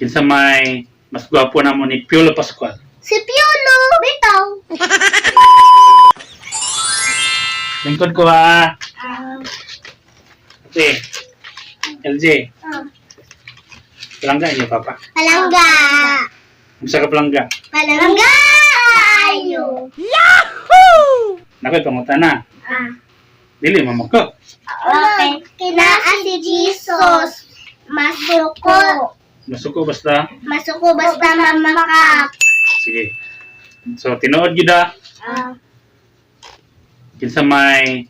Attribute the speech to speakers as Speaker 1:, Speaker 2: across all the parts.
Speaker 1: Kinsa may mas gwapo namo ni Piolo Pascual?
Speaker 2: Si Piolo, bitaw.
Speaker 1: Lingkod ko ha.
Speaker 2: Ah,
Speaker 1: Ate, LJ,
Speaker 2: ah.
Speaker 1: palangga inyo papa.
Speaker 2: Palangga.
Speaker 1: Unsa ka palangga?
Speaker 2: Palangga. Ayo.
Speaker 1: Nakoy pangutana.
Speaker 2: Ah.
Speaker 1: Dili mamako.
Speaker 2: Okay. Kinaa si Jesus. Masuko.
Speaker 1: Masuko basta.
Speaker 2: Masuko basta mamakak.
Speaker 1: Sige. So tinuod gyud ah.
Speaker 2: Ah.
Speaker 1: Kinsa may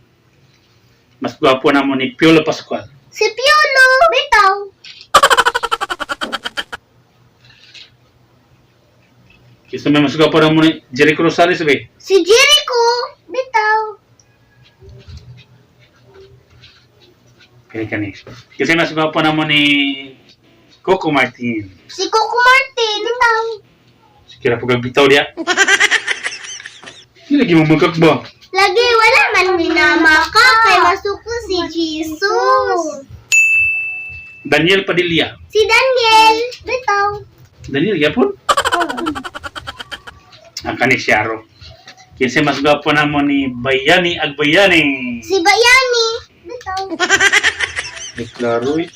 Speaker 1: mas gwapo namo ni Piolo Pascual?
Speaker 2: Si Piolo, bitaw.
Speaker 1: Kinsa may mas gwapo namo ni Jericho Rosales be?
Speaker 2: Si Jericho, bitaw.
Speaker 1: Kani kani. Kinsa may mas gwapo namo ni Coco Martin?
Speaker 2: Si Coco Martin, bitaw.
Speaker 1: Sige ra pug bitaw diya. Dili lagi mo magkak ba?
Speaker 2: Lagi wala man minamaka kay masuko si Jesus.
Speaker 1: Daniel Padilla.
Speaker 2: Si Daniel, bitaw.
Speaker 1: Daniel gyapon? Ang kani siya ro. Kinsa mas gwapo namo ni Bayani Agbayani?
Speaker 2: Si Bayani, bitaw.
Speaker 1: Di klaro eh.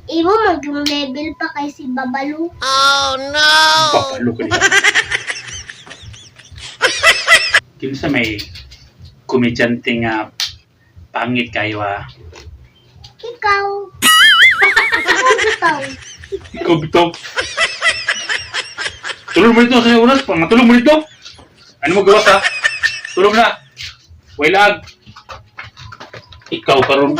Speaker 2: Imo magyung level pa kay si Babalu.
Speaker 1: Papalo ko niya. Kinsa may komedyante nga pangit kayo ah.
Speaker 2: Ikaw. Ikaw bitaw.
Speaker 1: Ikaw bitaw. Tulog mo dito sa oras, pangatulog mo dito. Ano mo gawas ha? Tulog na. Wailag. Ikaw karon.